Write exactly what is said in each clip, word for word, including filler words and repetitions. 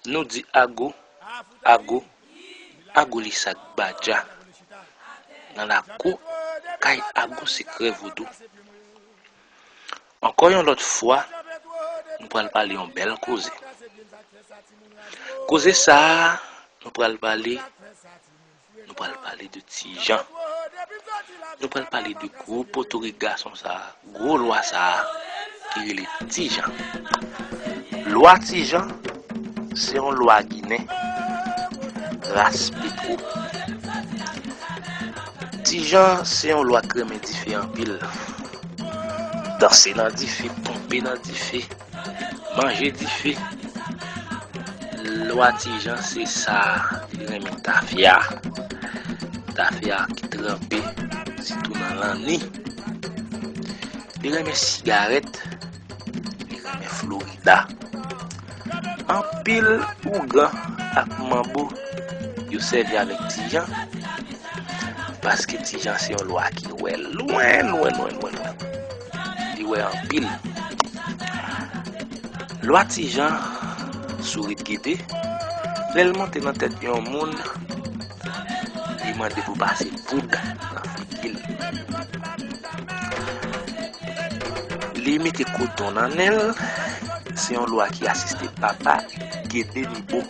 Nou di ago, ago, ago li sak badja nan lakou kay ago sekrè vodou. Ankò yon lòt fwa, nou pral pale yon bèl koze. Koze sa a, nou pral pale, nou pral pale de Ti Jan. Nou pral pale de gwo potorik gason sa a, gwo lwa sa a ki rele Ti Jan. Lwa Ti Jan se yon lwa ginen, ras Petwo. Ti Jan se yon lwa k renmen dife anpil. Danse nan dife, ponpe nan dife, manje dife. Lwa Ti Jan se sa, li renmen tafya. Tafya ki tranpe, sitou nan lanni. Li renmen sigarèt, li renmen Florida. Anpil ougan ak manbo yo sèvi avèk Ti Jan, paske Ti Jan se yon lwa ki wè lwen, lwen, lwen, lwen, lwen. Li wè anpil. Lwa Ti Jan, Sourit Gede, lè l monte nan tèt yon moun, li mande pou pase poud nan figi l. Li mete koton nan nen l, se yon lwa ki asiste papa Gede Nibo.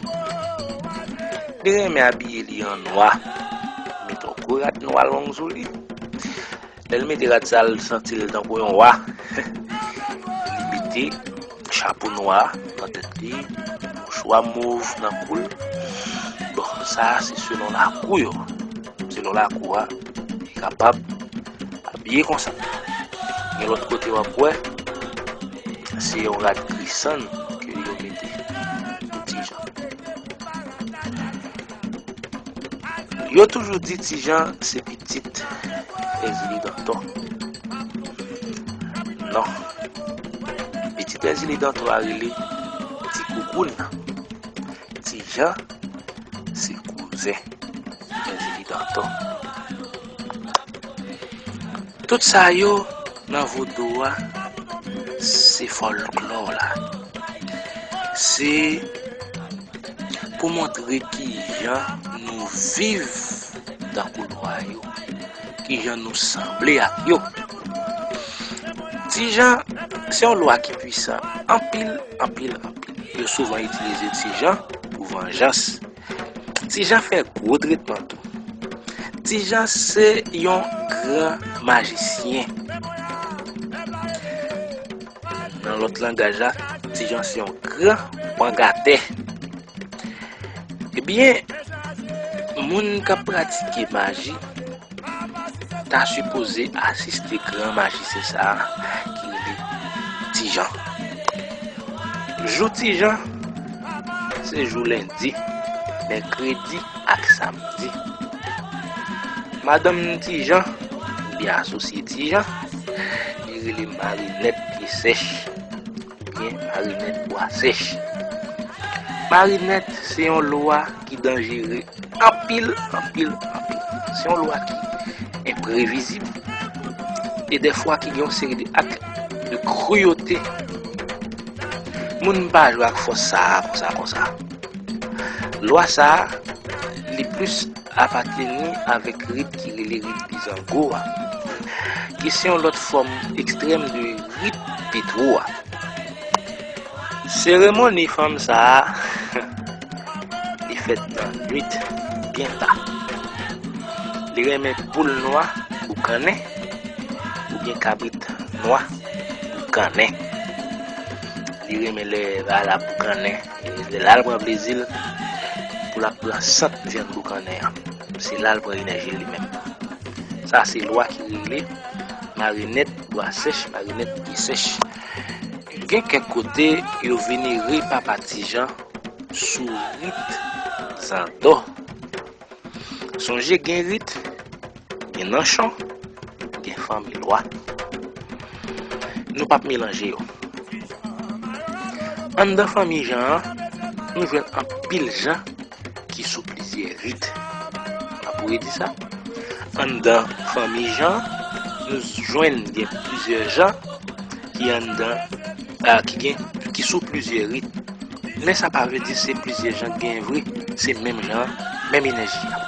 Li renmen abiye li an nwa, mete yon gwo rad nwa long sou li. Lè l mete rad sa, l santi l tankou yon wa. Li mete chapo nwa nan tèt li, mouchwa mov nan kou l. Bon, sa a se selon lakou yo. Selon lakou a, li kapab abiye konsa. Gen lòt kote w ap wè, se yon rad grisann ke yo mete pou Ti Jan. Yo toujou di Ti Jan se pitit Èzili Dantò. Non. Pitit Èzili Dantò a rele Ti Koukoun. Ti Jan se kouzen Èzili Dantò. Tout sa yo nan vodou a, se fòlklò la. Se pou montre kijan nou viv tankou lwa yo, kijan nou sanble ak yo. Ti Jan se yon lwa ki pwisan anpil, anpil, anpil. Yo souvan itilize Ti Jan pou vanjans. Ti Jan fè gwo tretman tou. Ti Jan se yon gran majisyen. Nan lòt langaj la, Ti Jan se yon gran wangatè. Ebyen, moun k ap pratike maji ta sipoze asiste gran majisyen sa a ki rele Ti Jan. Jou Ti Jan, se jou lendi, mèkredi ak samdi. Madanm Ti Jan, oubyen asosye Ti Jan, li rele Marinèt Pye Sèch, oubyen Marinèt Bwa Sèch. Marinèt se yon lwa ki danjere anpil, anpil, anpil. Se yon lwa ki enprevizib e dèfwa ki gen yon seri de ak de kriyote. Moun pa jwe ak fòs sa a konsa, konsa. Lwa sa a, li plis apateni avèk rit ki rele rit bizango a, ki se yon lòt fòm ekstrèm de rit Petwo a. Seremoni fanm sa a, li fèt nan nwit byen ta. Li renmen poul nwa boukannen oubyen kabrit nwa boukannen. Li renmen lè bagay la boukannen, lè l al pran plezi l, pou l ap pran sant vyann boukannen an. Se la l pran enèji li menm. Sa se lwa ki rele Marinèt Bwa Sèch, Marinèt Pye Sèch. Gen kèk kote yo venere Papa Ti Jan sou rit Zandò. Sonje gen rit, gen nanchon, gen fanmi lwa. Nou p ap melanje yo. Anndan fanmi Jan an, nou jwenn anpil Jan ki sou plizyè rit. M ap redi sa. Anndan fanmi Jan, nou jwenn gen plizyè Jan ki anndan, a, ki gen, ki sou plizyè rit. Men sa pa vle di se plizyè jan k genyen vre, se menm jan an, menm enèji a.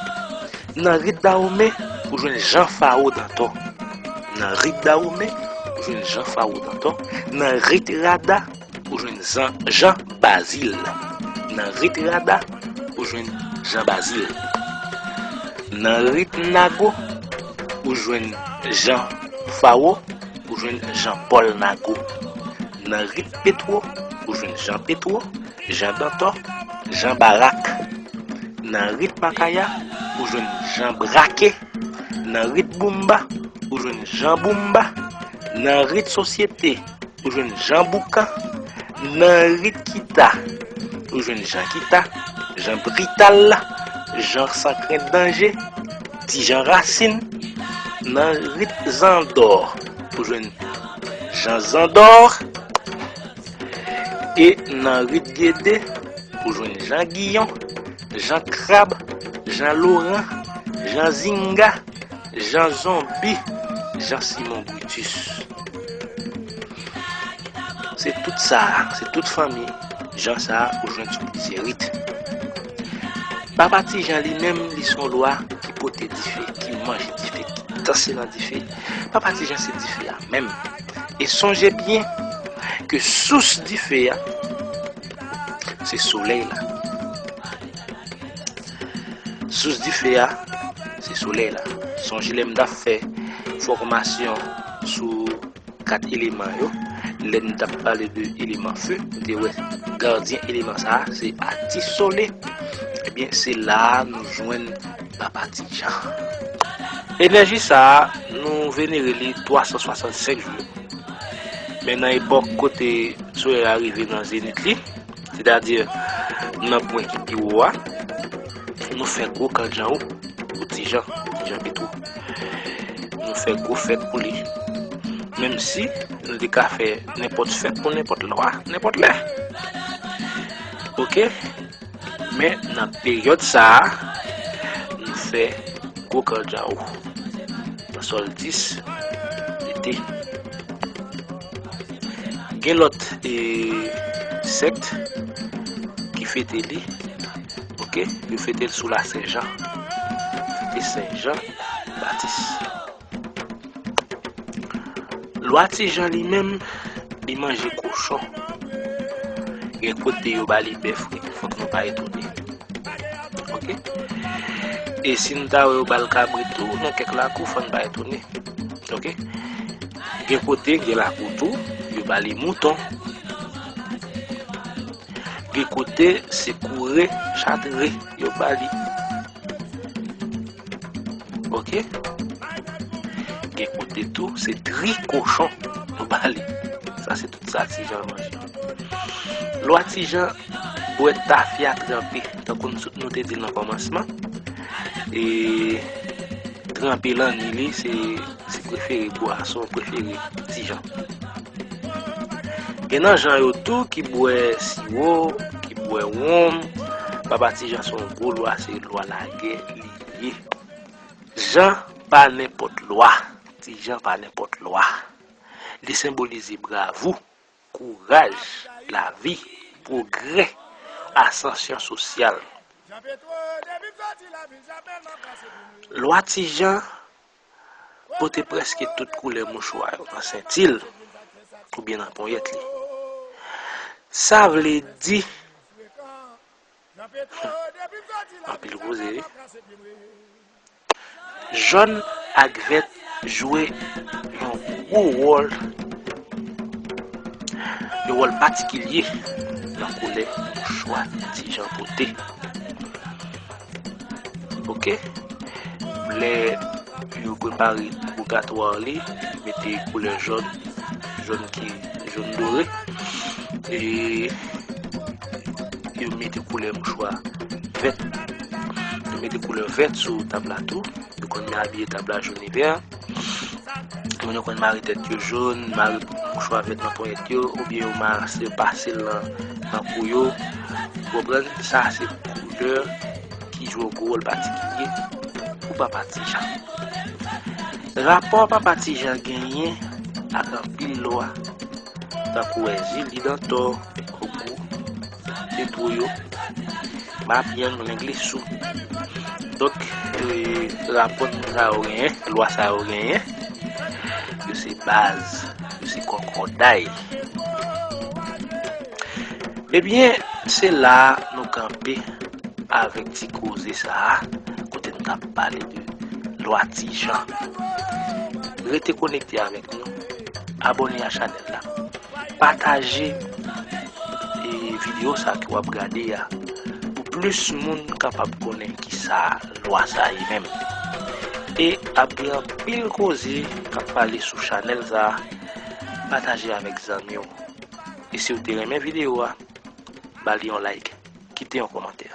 Nan rit Dawomen, ou jwenn Jan Fawo Dantò. Nan rit Dawomen, ou jwenn Jan Fawo Dantò. Nan rit Rada, ou jwenn Zan- Jan Bazil. Nan rit Rada, ou jwenn Jan Bazil. Nan rit Nago, ou jwenn Jan Fawo, ou jwenn Jan Pòl Nago. Nan rit Petwo, ou jwenn Jan Petwo, Jan Dantò, Jan Barak. Nan rit Makaya, ou jwenn Jan Brake. Nan rit Boumba, ou jwenn Jan Boumba. Nan rit Sosyete, ou jwenn Jan Boukan. Nan rit Kita, ou jwenn Jan Kita, Jan Brital, Jan San Krent Danje, Ti Jan Rasin. Nan rit Zandò, ou jwenn Jan Zandò. E nan rit Gede, ou jwenn Jan Giyon, Jan Krab, Jan Loran, Jan Zinga, Jan Zonbi, Jan Simon Britus. Se tout sa, se tout fanmi Jan sa a ou jwenn sou plizyè rit. Papa Ti Jan li menm, li se yon lwa ki pote dife, ki manje dife, ki danse nan dife. Papa Ti Jan se dife a menm. E sonje byen ke sous dife a, se solèy la. Sous dife a, se solèy la. Sonje lè m t ap fè fòmasyon sou kat eleman yo, lè n t ap pale de eleman fe, m te wè gadyen eleman sa a, se atis sole. Ebyen, se la a nou jwenn Papa Ti Jan. Enèji sa a, nou venere li twa san swasannsenk jou. Men nan epòk kote solèy la rive nan zenit li, sètadi nan pwen ki pi wo a, nou fè gwo kandjan pou Ti Jan, Ti Jan Petwo. Nou fè gwo fèt pou li. Menm si nou te ka fè nenpòt fèt pou nenpòt lwa, nenpòt lè. Oke? Men nan peryòd sa a, nou fè gwo kandjan nan sòltis ete. Gen lòt, e, sèkt ki fete li, oke, yo fete l sou la Sen Jan, fete Sen Jan Batis. Lwa Ti Jan li menm, li manje kochon. Gen kote yo ba li bèf, wi, fòk nou pa etone. Oke? E si n ta wè yo ba l kabrit tou, nan kèk lakou, fò n pa etone. Oke? Gen kote, gen lakou tou, yo ba li mouton. Gen kote, se koure, chatre, yo ba li. Oke? Gen kote tou, se tri kochon, yo ba li. Sa, se tout sa Ti Jan manje. Lwa Ti Jan, bwè tafya tranpe, tankou n sot nou te di l nan kòmansman. E tranpe lanni li, se, se prefere bwason prefere Ti Jan. Gen nan Jan yo tou ki bwè siwo, ki bwè wonm. Papa Ti Jan se yon gwo lwa, se lwa lagè li ye. Jan pa nenpòt lwa. Ti Jan pa nenpòt lwa. Li senbolize bravou, kouraj, lavi, pwogrè, asansyon sosyal. Lwa Ti Jan pote prèske tout koulè mouchwa yo nan senti l oubyen nan ponyèt li. Sa vle di, anpil koze, wi. Jòn ak vèt jwe yon gwo wòl, yon wòl patikilye nan koulè mouchwa Ti Jan pote. Oke? Lè yo prepare wogatwa li, mete koulè jòn, jòn ki, jòn dore. E yo mete koulè mouchwa vèt. Yo mete koulè vèt sou tab la tou. Yo konn abiye tab la jòn e vè. Moun yo konn mare tèt yo jòn, mare mouchwa vèt nan ponyèt yo, oubyen yo mase, pase l nan, nan kou yo. Ou konprann? Sa se koulè ki jwe yon gwo wòl patikilye pou Papa Ti Jan. Rapò Papa Ti Jan genyen ak anpil lwa, tankou Èzili Dantò, Ogou, te twou yo. M ap yan nou lengle sou. Donk, e, rapò sa yo genyen, lwa sa yo genyen, yo se baz, yo se kòkòday. Ebyen, se la nou kanpe avèk ti koze sa a, kote n t ap pale de lwa Ti Jan. Rete konekte avèk nou, abòne a chanèl la, pataje e videyo sa ke w ap gade a, pou plis moun kapab konnen kisa lwa sa ye menm. E ap gen anpil koze k ap pale sou chanèl sa, pataje avèk zanmi w. E si w te renmen videyo a, ba li yon like, kite yon kòmantè.